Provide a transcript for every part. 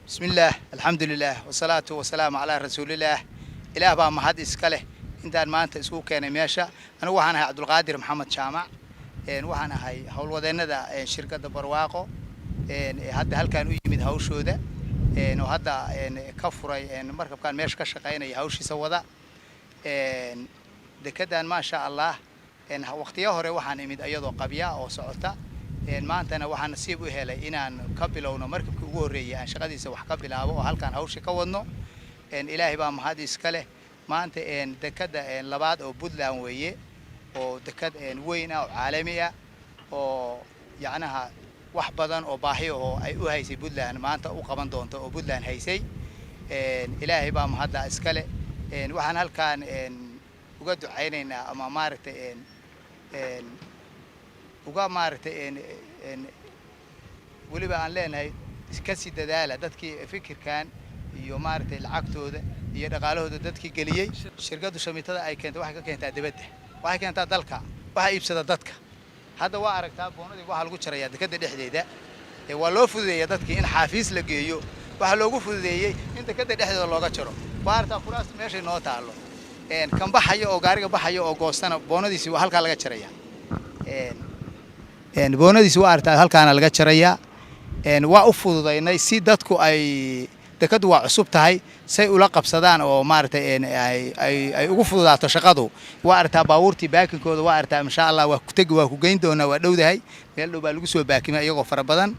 Bismillaah, alxamdulilah, wasalaatu wasalaamu calaa rasuulillaah. Ilaah baa mahad iska leh intaan maanta isugu keenay meesha. Anigu waxaan ahay Cabdulqaadir Maxamed Jaamac, waxaan ahay howlwadeennada shirkadda Barwaaqo ee hadda halkaan u yimid hawshooda oo hadda ka furay markabkan meesha ka shaqaynaya, hawshiisa wada dekedan. Maasha Allah, waqtiyo hore waxaan imid iyadoo qabya oo socota. Maantana waxaan nasiib u helay inaan ka bilowno markabkii ugu horreeyay, aan shaqadiisa wax ka bilaabo oo halkaan hawshii ka wadno. Ilaahay baa mahad iska leh. Maanta dekadda labaad oo Puntland weeye, oo dekad weyn ah oo caalami ah, oo yacnaha wax badan oo baahi oo ay u haysay Puntland maanta u qaban doonto oo Puntland haysay. Ilaahay baa mahadda iska leh. Waxaan halkaan uga ducaynaynaa ama maaragtay uga maaragtay weliba aan leenahay kasii dadaala dadkii fikirkan iyo maaragtay lacagtooda iyo dhaqaalahooda dadkii geliyey. Shirkaddu shamiitada ay keentay waxay ka keentaa dibadda, waxay keentaa dalka, waxaa iibsada dadka. Hadda waa aragtaa, boonadii waxaa lagu jarayaa dekadda dhexdeeda. Waa loo fududeeya dadkii in xaafiis la geeyo, waxaa loogu fududeeyey in dekadda dhexdeeda looga jaro. Waa aragtaa kuraasta meeshay noo taallo. Kan baxaya oo gaariga baxaya oo goostana boonadiisi waa halkaa laga jaraya. Boonadiisi waa aragtaa, halkaana laga jarayaa. Waa u fududaynay si dadku ay dekaddu waa cusub tahay say ula qabsadaan oo maaragtay ay ugu fududaato shaqadu. Waa aragtaa baabuurtii baakinkooda, waa aragtaa. Insha Allah waa ku tegi, waa ku geyn doonaa, waa dhowdahay. Meel dhow baa lagu soo baakimay iyagoo fara badan.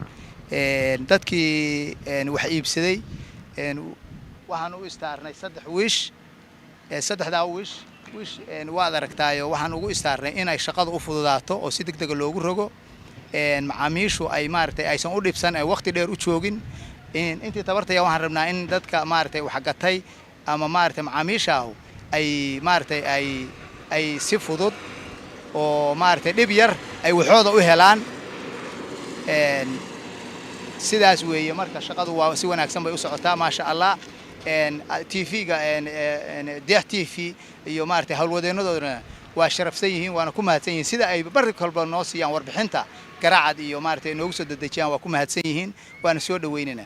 Dadkii wax iibsaday waxaan u istaarnay saddex wiish. Saddexdaa wiish waad aragtaayo, waxaan ugu istaarnay inay shaqadu u fududaato oo si deg dega loogu rogo, macaamiishu ay maaragtay aysan u dhibsan, ay waqti dheer u joogin. Intii tabartaya waxaan rabnaa in dadka maaragtay wax gatay ama maaragtay macaamiishaahu ay maaragtay ay si fudud oo maaragtay dhib yar ay waxooda u helaan. Sidaas weeye. Marka shaqadu waa si wanaagsan bay u socotaa, maasha Allah. TV-ga Deex TV iyo maaragtay howlwadeennadoodana waa sharafsan yihiin, waana ku mahadsan yihiin sida ay bari kolba noo siiyaan warbixinta Garacad iyo maaragtay noogu soo dedejiyaan. Waa ku mahadsan yihiin, waana soo dhawaynaynaa.